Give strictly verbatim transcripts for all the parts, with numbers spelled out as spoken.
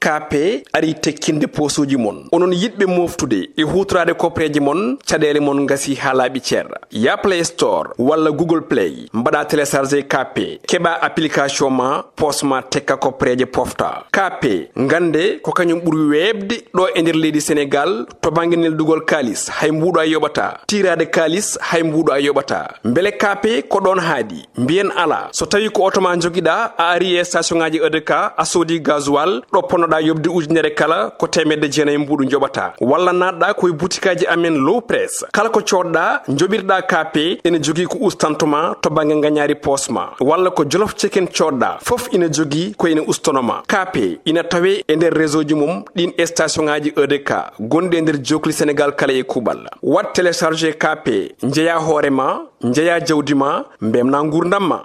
K P ari tekkinde poosuuji mon. Onon yiɗɓe mooftude e huutoraade koppereeje mon, caɗeele mon ngasi haa laaɓi cer. Ya Play Store walla Google Play, mbaɗa télécharger K P, keɓa application ma, poos ma tekka koppereeje pofta. K P, ngannde ko kañum ɓuri weeɓde ɗo e nder leydi Senegaal to bannge neldugol kaalis, hay mbuuɗo a yoɓata. Tiiraade kaalis, hay mbuuɗo a yoɓata. Mbele K P ko ɗoon haaɗi? Mbiyen alaa. So tawii ko oto ma njogiɗaa, a ari e station ŋaaji E D K, a soodi gasoil, ɗo ponnoɗaa yoɓde ujunere kala, ko teemedde jeenayi mbuuɗu njoɓataa. Walla naatɗaa ko e butikaaji amen Low Press. Kala ko coodɗaa, njoɓirɗaa K P, ene jogii ko ustanto ma to bannge ngañaari poos ma. Walla ko Jolof Chicken coodɗaa, fof ina jogii ko ina ustono ma. K P ina tawee e nder réseau ji mum ɗin e station ŋaaji E D K gonɗi e nder jookli Senegaal kala e kuuɓal. Waɗ télécharger K P, njeyaa hoore ma, njeyaa jawdi ma, mbemnaa nguurndam ma.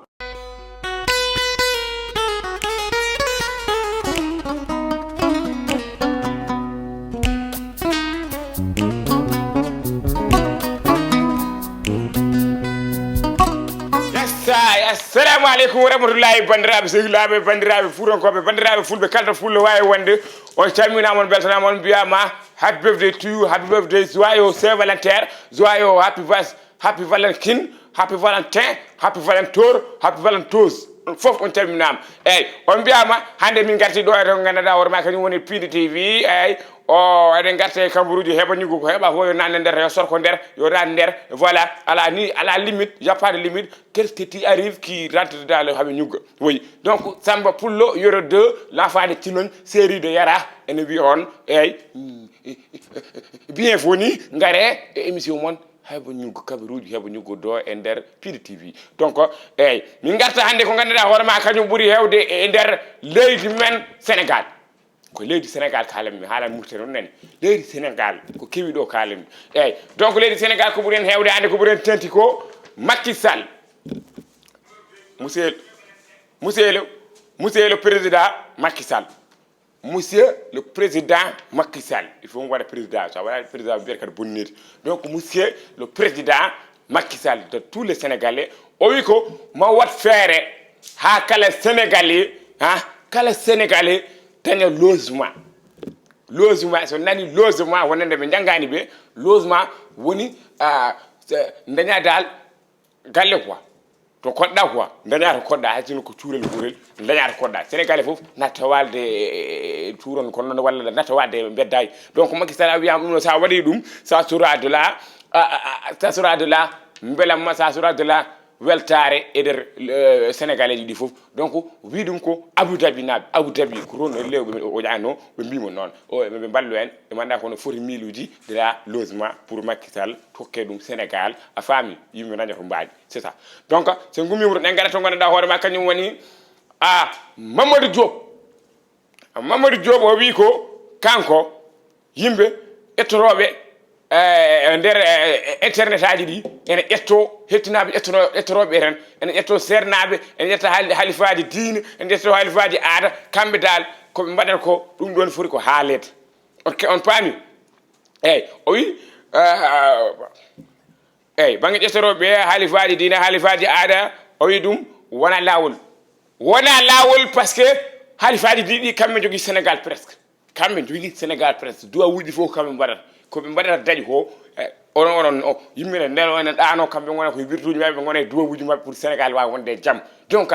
Yes, ay, assalamu aleykum wa rahmatullahi, banndiraaɓe sehilaaɓe, banndiraaɓe fuutankooɓe, banndiraaɓe fulɓe, kala to fullo waawi wonde. On calminaama, on mbeltanaama, on mbiyaama happy birthday to you, happy birthday, joyeux Saint Valentin, joyeux happy vas- happy Valentine, happy Valentin, happy Valentour, happy Valentours. On fof on calminaama. Eeyi, on mbiyaama hannde min ngartii ɗo e to nganndanɗaa hoore maa kañum woni Piindi T V, eeyi, o eɗen ngarta e kamburuuji heɓa ñuggo ko heɓa fof yo naatne nder, yo sorko nder, yo naat nder, voilà, alaa ni, alaa limite, y a pas de limite, qu'est-ce que tu arrives qui rentre dans le haɓe ñugga. Oui, donc Samba Pullo, Yoro deux, l'enfant de Ciloñ, série de Yara, ene wiya on, eeyi, bienvenue, ngare e émission mon, heɓa ñuggo kabaruuji, heɓa ñuggo ɗo e nder Piindi T V. Donc, eeyi, min ngarta hannde ko nganndanɗaa hoore maa kañum ɓuri heewde e nder leydi men Senegaal. Ko leydi Senegaal kaalanmi, haalaa Mauritanie on nani. Leydi Senegaal, ko kewi ɗo kaalanmi. Eeyi, donc leydi Senegaal ko ɓuri en heewde hannde, ko ɓuri en teŋti ko Macky Sall. Monsieur, monsieur le, monsieur le président Macky Sall. Monsieur le président Macky Sall. Il faut mi waɗa président. So a waɗaani président, mbiyata kadi bonneede. Donc, monsieur le président Macky Sall, de tous les Sénégalais, o wi ko ma waɗ feere haa kala Sénégalais, ha, kala Sénégalais daña logement. Logement, so nani logement, wonande ɓe njanngaani ɓe, logement woni, ah, so daña dal galle quoi. To koɗɗa quoi, daña to koɗɗa, hay sinno ko cuurel guurel, daña to koɗɗa. Sénégalais fof natta walde e, e, e cuuron kono noon walla natta walde e mbeddaay. Donc Macky Sall a wiyaama ɗum ɗo, so a waɗii ɗum, ça sera de la, a, a, a, ça sera de la mbelamma, ça sera de la weltaare e nder, euh, Sénégalais ji ɗi fof. Donc wi ɗum ko Abu Dhabi naaɓe, Abu Dhabi ko toon e lewɓe o ƴaano, ɓe mbiimo noon. O, ɓe mballo en, ɓe mannda kono foti miiluuji de la logement pour Macky Sall, tokke ɗum Sénégal, a faami, yimɓe daña to mbaaji. C'est ça. Donc, so ngummiima to ɗen ngara to nganndanɗaa hoore maa, kañum woni, a, Mamadou Diop. A, Mamadou Diop o wii ko kanko yimɓe ƴettotooɓe, eh, e nder, eh, internet aji ɗi, ene ƴettoo hettinaaɓe ƴettono-, ƴettotooɓe ɓe tan, ene ƴettoo seernaaɓe, ene ƴetta hal-, halifaaji diine, ene ƴettoo halifaaji aada, kamɓe dal ko ɓe mbaɗata ko ɗum ɗoon foti ko haaleede. Ok, on paami? Eeyi, o wii, eh, eeyi, bannge ƴettorooɓe ɓe, halifaaji diine, halifaaji aada, o wii ɗum wonaa laawol. Wonaa laawol, parce que halifaaji diine ɗi kamɓe njogii Sénégal presque. Kamɓe njogii Sénégal presque. Duwawuuji fof kamɓe mbaɗata. Ko ɓe mbaɗata dañi ko, eh, onon, onon, o, yimɓe ne ndeno ene ɗaano, kamɓe ngona ko e wirtuuji maɓɓe, ngona e duwawuuji maɓɓe pour Sénégal waawa wonde e jam. Donc,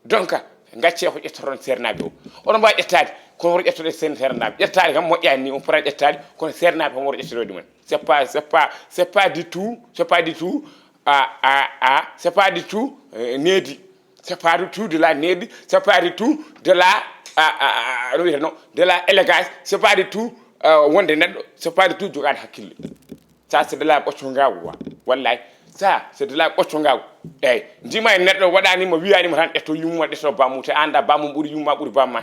donc, ngaccee ko ƴettoton seernaaɓe o. Oɗon mbaawi ƴettaade, kono woto ƴettoɗe seen seernaaɓe. Ƴettaade kam moƴƴaani ni, on pota ƴettaade, kono seernaaɓe kam woto ƴettoɗe ɗumen. C'est pas, c'est pas, c'est pas du tout, c'est pas du tout, ah, ah, ah, c'est pas du tout, euh, needi. C'est pas du tout de la needi, c'est pas du tout de la, ah, ah, ah, no wiyata no, de la élégance, c'est pas du tout, euh, wonde neɗɗo, c'est pas du tout jogaade hakkille. Ça, c'est de la ɓoccongaagu, quoi. Wallahi. Ça, c'est de la ɓoccongaagu. Eeyi. Njima e neɗɗo waɗaani mo, wiyaani mo tan, ƴetto yumma, ƴetto bammu, te annda bammu ɓuri yumma, ɓuri bamma.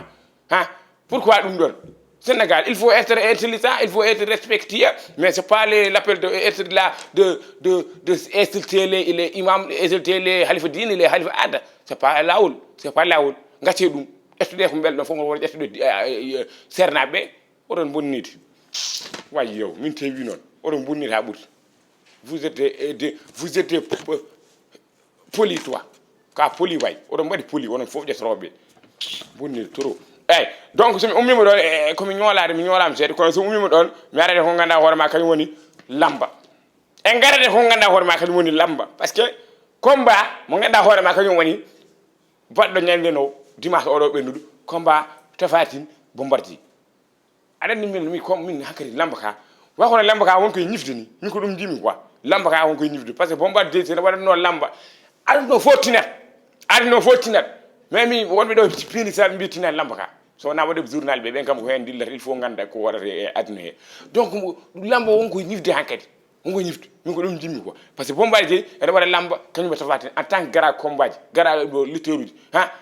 Ha? Pourquoi ɗum ɗon? Sénégal, il faut être intelligent, il faut être respectueux, mais c'est pas les, l'appel de, être là, de, de, de insulter les, les imams, insulter les halifa diine, les halifa aada. C'est pas laawol, c'est pas laawol. Ngaccee ɗum. Ƴettude ko mbelɗon fof, won ƴettude, eh, eh, eh, seernaaɓe ɓe. Oɗon bonnidi. Way yow, min tewi noon. Oɗon bonnidi haa ɓurti. Vous êtes des, des, vous êtes des p-, p-, poli, toi. Ka poli way. Oɗon mbaɗi poli, onon fof ƴettorooɓe. Bonnidi trop. Eyyi, donc so mi ummiima ɗoon, e, e, ko mi ñoolaade, mi ñoolaama seeɗa, kono so mi ummiima ɗoon, mi arata ko ngannduɗaa hoore ma kañum woni lamba. En ngarata ko ngannduɗaa hoore ma kañum woni lamba. Par ce que combat mo ngannduɗaa hoore ma kañum woni baɗɗo ñande no dimanche oɗo ɓennuɗo, combat Tapha Tine Bombardier. Aɗa anndi min, min, comme min hakkadi lamba ka. Wa kono lamba ka won koye ñifde ni. Min ko ɗum njiimi quoi. Lamba ka won koye ñifde. Par ce que Bombardier si no waɗatno lamba. Aɗa no fof tinat. Aɗa no fof tinat. Mais mi wonɓe ɗo piini sa mbi tinat lamba ka. So wona waɗe journal ɓe, ɓen kam ko heen ndillata. Il faut ngannda ko waɗata e aduna he. Donc, mo, lamba won koye ñifde hankadi. Won koye ñifde. Min ko ɗum njiimi quoi. Par ce que Bombardier ene waɗa lamba, kañum e Tapha Tine en tant que gara combat ji, gara ɗo lutteur uji. Ha?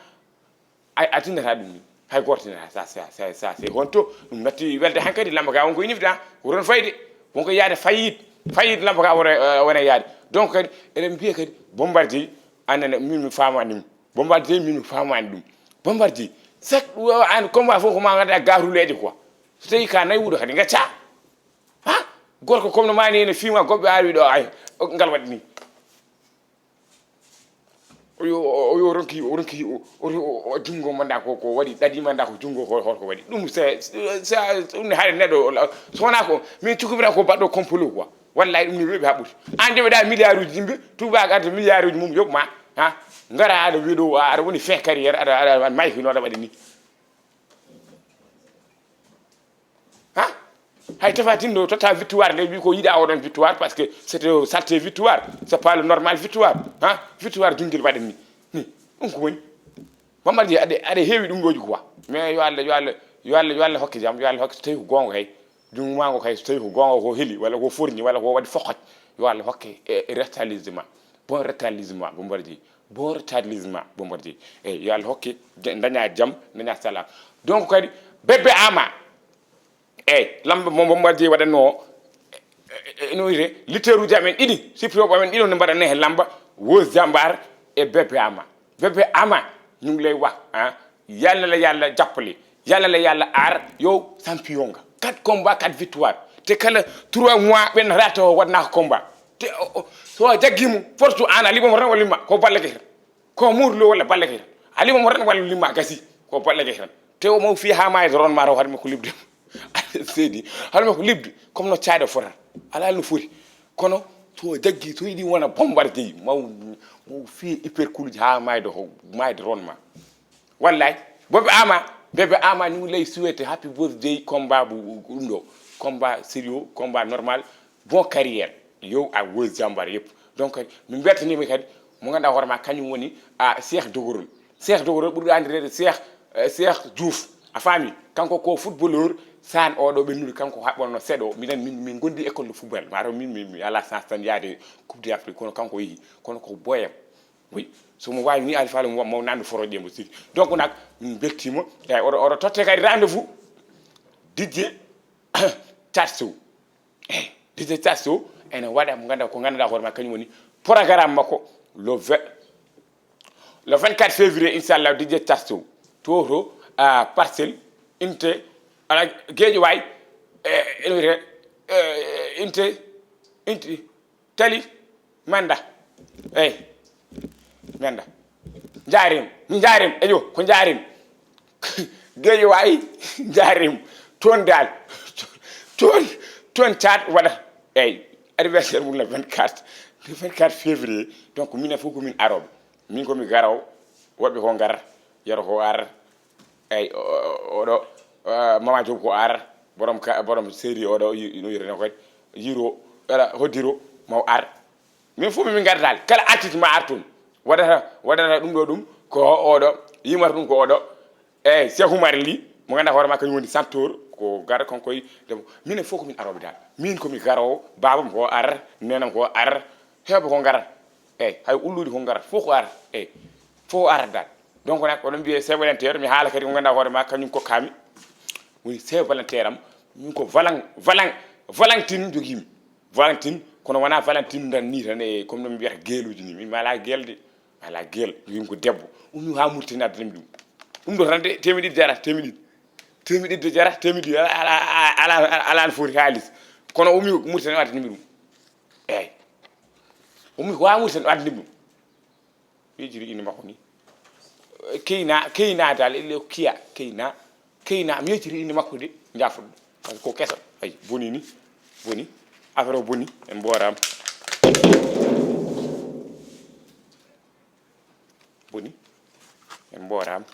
Ay, a tinnata ɗum ni. Hay gooto tinnata. Ça, ça, ça, ça, c'est honto. Ɗum natti welde hankadi. Lamba ga won koye ñifde, ha? Woton fayde. Won ko yaade fayit. Fayit lamba ga wona, eh, wona yaade. Donc kadi, eɗen mbiya kadi, Bombardier, annene, min mi faamaani ɗum. Bombardier, min mi faamaani ɗum. Bombardier, sak, an combat fof ko ma ngadda gatuleeje quoi. So tawi ka nayi wuɗo kadi, ngacca. Ha? Gorko comme no mani ene fiima goɓɓe awi ɗo, ay, ngal waɗi ni. O yo, o yo ronki, o ronki, o, o, o, o junngo manda ko, ko waɗi, ɗaɗi manda ko junngo ko, holko waɗi. Ɗum, c'est, c'est, ɗum ne haɗa neɗɗo, so wona ko, min cukumira ko baɗɗo complot quoi. Wallahi ɗum ni weɓi ha ɓuuri. An joɓeɗa milliard uji yimɓe, tubaak arde milliard uji mum yoɓ ma, ha? Ngara aɗa wiɗo, aɗa woni fin carrière, aɗa, aɗa, aɗa maykino, aɗa waɗi ni. Ha? Hay Tapha Tine ɗo totta victoire nde, wi ko yiɗa oɗon victoire, parce que c'est un saleté victoire, c'est pas le normal victoire. Ha? Victoire junngel waɗen ni. Ni, ɗum ko woni? Bombardier, aɗa, aɗa heewi ɗum ɗoji quoi. Mais yo Allah, yo Allah, yo Allah, yo Allah hokke jam, yo Allah hokke so tawi ko goonga kay. Junngo ma ngo kay so tawi ko goonga ko heli, walla ko forni, walla ko waɗi fokkot. Yo Allah hokke e, e rétablissement. Bon rétablissement, Bombardier. Bon rétablissement, Bombardier. Eyyi, yo Allah hokke, je-, daña jam, daña salam. Donc kadi, Bébé Ama, eyyi, lamba mo Bombardier waɗanno o, e, e, e, no wiyete, lutteur uji amen ɗiɗi, sippiroɓe amen ɗiɗo ne mbaɗanno he lamba, Wos Jambar e Bébé Ama. Bébé Ama, ñu ngi lay wax, ah, yal na la Yàlla jàppale, yal na la Yàlla aar, yow champion nga. Quatre combats, quatre victoires. Te kala trois mois, ɓen rata o waɗna ko combat. Te o, o, so a jaggi mo, force an a liɓomo tan walla limma, ko Balla Gaye tan. Ko Modou Lo walla Balla Gaye tan. A liɓomo tan walla limma gasi, ko Balla Gaye tan. Te o maw fiya ha maayi doron ma taw haɗa makko liɓde. Seydi, haɗa makko liɓde, comme no caɗe fota. Alaa no foti. Kono so jaggi, so yiɗi wona Bombardier, maw, maw fiya hypercule ji ha maayi do, maayi doron ma. Wallahi. Bébé Ama, Bébé Ama, ñu ngi lay souhaiter happy birthday, combat bu, bu, ɗum ɗo. Combat sérieux, combat normal, bon carrière. Yow ak Wos Jambar yëpp. Donc, min mbeltaniima kadi, mo ngannduɗaa hoore ma, kañum woni, a, Cheikh Dogorol. Cheikh Dogorol ɓurɗo anndireede Cheikh, eh, Cheikh Diouf. A faami? Kanko ko footballeur, saan oɗo ɓennude, kanko haɓɓonno seeɗa o. Minen, min, min ngondi école de football. Mataw min, min, mi alaa chance tan yaade Coupe d'Afrique, kono kanko yehi. Kono ko boyam. Oui. So mo waawi ni, Aliou Fall mo, mo nanndo foroƴƴe mo siri. Donc nak, min mbeltiima. Eeyi, oɗo, oɗo totte kadi rendez-vous. Didier Thiat Sow. Eeyi, Didier Thiat Sow ene waɗa mo ngannduɗaa, ko ngannduɗaa hoore ma, kañum woni programme makko le vingt, le vingt-quatre février, inchallah, Didier Thiat Sow. To, to, ah, Parcelles, unité, ala, Guédiawaye, eh, ene wiyete, eh, unité, unité, Tali, Manda. Eeyi, Manda. Njaarim, njaarim, eyo, ko njaarim. Guédiawaye, njaarim. Toon dal. Toon, toon caat waɗata. Eeyi, anniversaire mum le vingt-quatre, le vingt-quatre février. Donc, minen fof ko min arooɓe. Min ko mi garoowo, woɓɓe ko ngara, yeru ko ar. Eeyi, o-, o-, oɗo, ah, Mama Diop ko ar, borom ka, borom série oɗo, yi-, no wiyeteno kadi, Yiro, ala, Hoddiro, maw ar. Min fof min ngardaali. Kala artiste ma ar toon. Waɗata, waɗata ɗum ɗo ɗum, ko oɗo, yimata ɗum ko oɗo. Eeyi, Cheikh Oumar Ly, mo ngannduɗaa hoore ma kañum woni chanteur, ko gara kanko e debbo. Minen fof ko min arooɓe dal. Min ko mi garoowo, baabam ko ar, nenam ko ar, heewɓe ko ngara. Eeyi, hay ulluɗi ko ngara, fof ko ar. Eeyi, fof ko ar dal. Donc nak, oɗon mbiye c'est volontaire, mi haala kadi ko ngannduɗaa hoore ma, kañum kokkaami. Woni c'est volontaire am, min ko Valan-, Valan-, Valentine jogiimi. Valentine, kono wonaa Valentine tan ni tan e, comme no mi mbiyata geeluuji ni. Min mi alaa geel de, mi alaa geel, jogiimi ko debbo. Ummi haa Mauritanie addani mi ɗum. Ɗum ɗo tan de, teemedde ɗiɗi jara, teemedde ɗiɗi. Teemedde ɗiɗi jara, teemedde ɗiɗi. Ala, ala, ala, ala, ala no foti haalis. Kono ummi Mauritanie o addani mi ɗum. Eeyi. Ummi ko haa Mauritanie o addani mi ɗum. Ɓe jiri inde makko ni. Keyna, Keyna dal, elle est Kia, Keyna. Keyna mi yecciti inde makko de, jaafoɗo ɗum. Parce que ko keso, ay, boni ni, boni. Affaire o boni, en mbooraama. Boni, en mbooraama.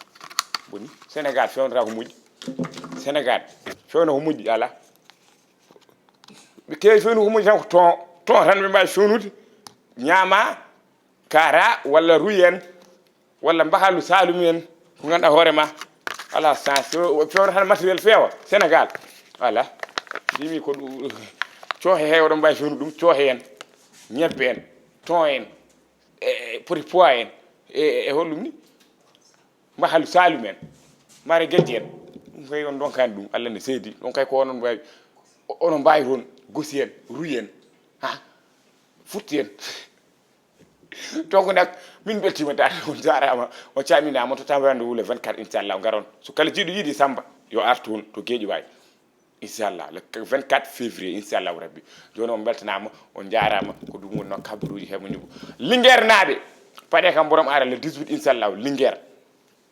Boni, Sénégal fewnata ko moƴƴi. Sénégal fewna ko moƴƴi, alaa. Ɓe keewi fewnude ko moƴƴi tan ko ton, ton tan ɓe mbaawi fewnude. Ñaama, kaara, walla ruy en, walla mbahalu saalum en, ko ngannduɗaa hoore ma. Alaa sens, o fewna tan matériel feewa, Sénégal. Alaa. Mbimi ko ɗum, coohe he oɗon mbaawi fewnude ɗum, coohe en, ñebbe en, ton en, e, e poti pois en, e, e, e hollum ni? Mbahalu saalum en, mare gejje en. Ɗum kay on ndonkaani ɗum, Allah ne seedi. Ɗum kay ko onon mbaawi, o-, onon mbaawi toon, gosi en, ruy en, ha, futti en. Donc nak, min mbeltiima dal, on jaaraama, on calminaama, totta rendez-vous le vingt-quatre, inchallah, ngaron. So kala jiɗo yiɗi Samba, yo ar toon to Guédiawaye. Inchallah, le vingt-quatre février, inchallah rabbi. Jooni on mbeltanaama, on jaaraama, ko ɗum woni noon kabaruuji he mo ñuɓo. Linguère naaɓe, paɗe kam mboɗo ara le dix-huit, inchallah, Linguère.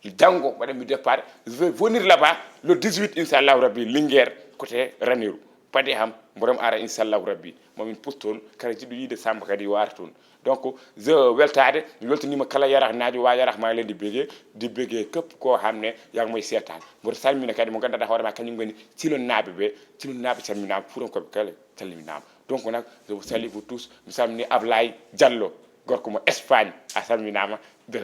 Janngo, mbaɗa mi départ, je vais venir là-bas le dix-huit, inchallah rabbi, Linguère, côté Ranérou. Paɗe kam mboɗo ara, inchallah rabbi. Momin pus toon, kala jiɗɗo yiide Samba kadi yo ar toon. Donc, je weltaade, mi weltaniima kala yarahnaajo wa yarah maa len di bege, di bege képp koo xam ne yaa ngi may seetaan. Mboɗo salmina kadi mo ngannduɗaa hoore ma kañum ngoni Cilonnaaɓe ɓe, Cilonnaaɓe calminaama, Fuutankooɓe kala calminaama. Donc nak, je vous salue vous tous, mi salmini Ablaye Diallo, gorko mo Espagne, a salminaama, de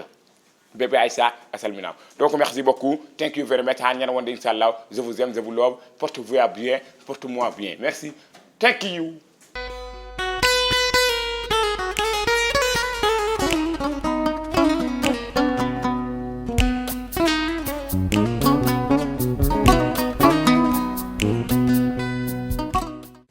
bébé Aïssa, a salminaama. Donc merci beaucoup, thank you very much, haa ñande wonde inchallah, je vous aime, je vous love, portez-vous bien, portez-moi bien, merci, thank you.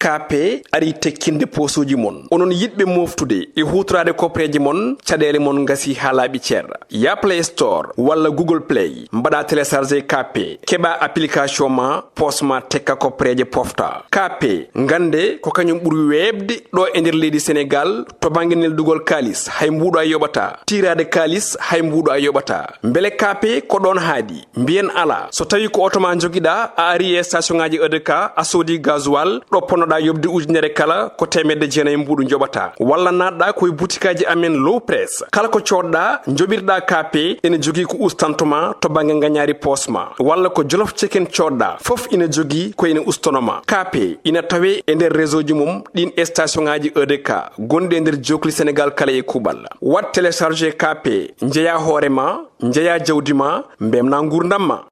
K P arii tekkinde poosooji mon. Onon yiɗɓe mooftude e huutoraade kopreeje mon, caɗeele mon ngasii haa laaɓi cer. Yaa Play Store walla Google Play, mbaɗaa télécharger K P, keɓaa application ma, poos ma tekka kopreeje pofta. K P, ngannde ko kañum ɓuri weeɓde ɗo e nder leydi Senegaal to bannge neldugol kaalis, hay mbuuɗo a yoɓataa. Tiiraade kaalis, hay mbuuɗo a yoɓataa. Mbele K P ko ɗoon haaɗi? Mbiyen alaa. So tawii ko oto ma njogiɗaa, a arii e station ŋaaji E D K, a soodii gasoil, ɗo ponnoɗaa yoɓde ujunere kala, ko teemedde jeenayi mbuuɗu njoɓataa. Walla naatɗaa ko e butikaaji amen Low Press. Kala ko coodɗaa, njoɓirɗaa K P, ene jogii ko ustanto ma to bannge ngañaari poos ma. Walla ko Jolof Chicken coodɗaa, fof ina jogii ko ina ustono ma. K P ina tawee e nder réseau ji mum ɗiin e station ŋaaji E D K gonɗi e nder jookli Senegaal kala e kuuɓal. Waɗ télécharger K P, njeyaa hoore ma, njeyaa jawdi ma, mbeltinaa nguurndam ma.